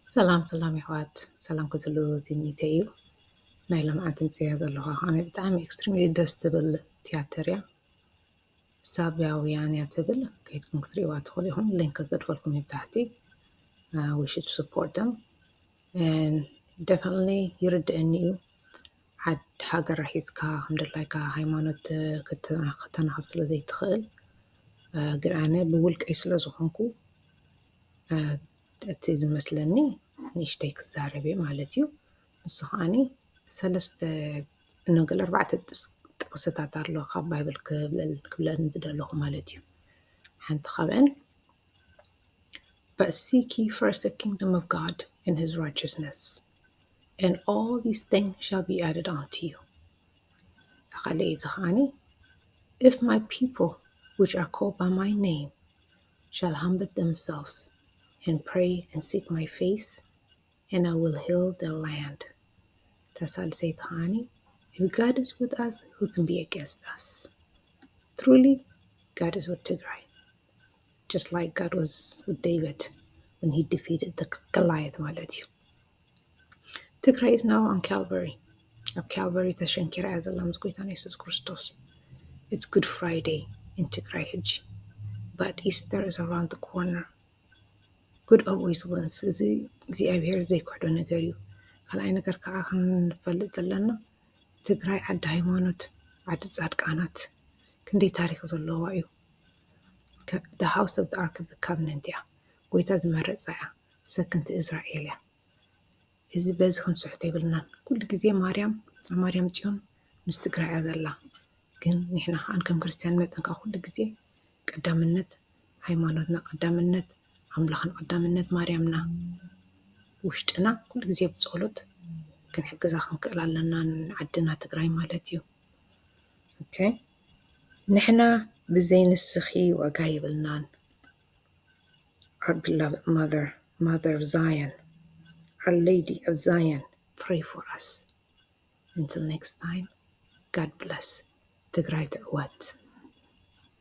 ሰላም ሰላም የሕዋት፣ ሰላም ክትሉ ትምኒተይ እዩ። ናይ ሎምዓንቲ ምፅያ ዘለኹ ከዓኒ ብጣዕሚ extremely ደስ ትብል ቲያትር እያ። ሳብያውያን እያ ትብል፣ ከይድኩም ክትሪእዋ ትኽእሉ ኢኹም። ሊንክ ከገድፈልኩም እዩ ብታሕቲ። Uh, we should support them and definitely ይርድአኒ እዩ። ዓድ ሃገር ሒዝካ ከም ድላይካ ሃይማኖት ክተናኽብ ስለ ዘይትኽእል፣ ግን ኣነ ብውልቀይ ስለ ዝኾንኩ እቲ ዝመስለኒ ንእሽተይ ክዛረብ እየ ማለት እዩ። ንሱ ከዓኒ ሰለስተ፣ እንገለ ኣርባዕተ ጥቅስታት ኣሎ ካብ ባይብል ክብለኒ ዝደለኹ ማለት እዩ። ሓንቲ ካብአን But seek ye first the kingdom of God and his righteousness, and all these things shall be added unto you. ካልኣይቲ ከዓኒ If my people which are called by my name shall humble themselves and pray and seek my face, and I will heal their land. እታ ሳልሰይቲ ከዓኒ If God is with us, who can be against us? Truly, God is with ትግራይ. Just like God was with David when he defeated the Goliath ማለት እዩ። ትግራይ is now on Calvary. ኣብ ካልቨሪ ተሸንኪራ እያ ዘላ ምስ ጎይታና የሱስ ክርስቶስ። It's Good Friday in ትግራይ ሕጂ, but Easter is around the corner. Good always wins። እዚ እግዚኣብሔር ዘይክሕዶ ነገር እዩ። ካልኣይ ነገር ከዓ ክንፈልጥ ዘለና ትግራይ ዓዲ ሃይማኖት፣ ዓዲ ፃድቃናት ክንደይ ታሪክ ዘለዋ እዩ። The house of the ark of the covenant እያ። ጎይታ ዝመረፃ እያ። ሰክንቲ እስራኤል እያ። እዚ በዚ ክንስሕቶ የብልናን። ኩሉ ግዜ ማርያም ኣብ ማርያም ፅዮን ምስ ትግራይ እያ ዘላ። ግን ንሕና ከዓን ከም ክርስትያን መጠን ከዓ ኩሉ ግዜ ቀዳምነት ሃይማኖትና፣ ቀዳምነት ኣምላኽን ቀዳምነት ማርያምና ውሽጥና ኩሉ ግዜ ብፀሎት ክንሕግዛ ክንክእል ኣለና፣ ንዓድና ትግራይ ማለት እዩ። ኦኬ፣ ንሕና ብዘይ ንስኺ ዋጋ የብልናን። Our beloved mother, mother of Zion, our lady of Zion, pray for us. Until next time, God bless. ትግራይ ትዕወት።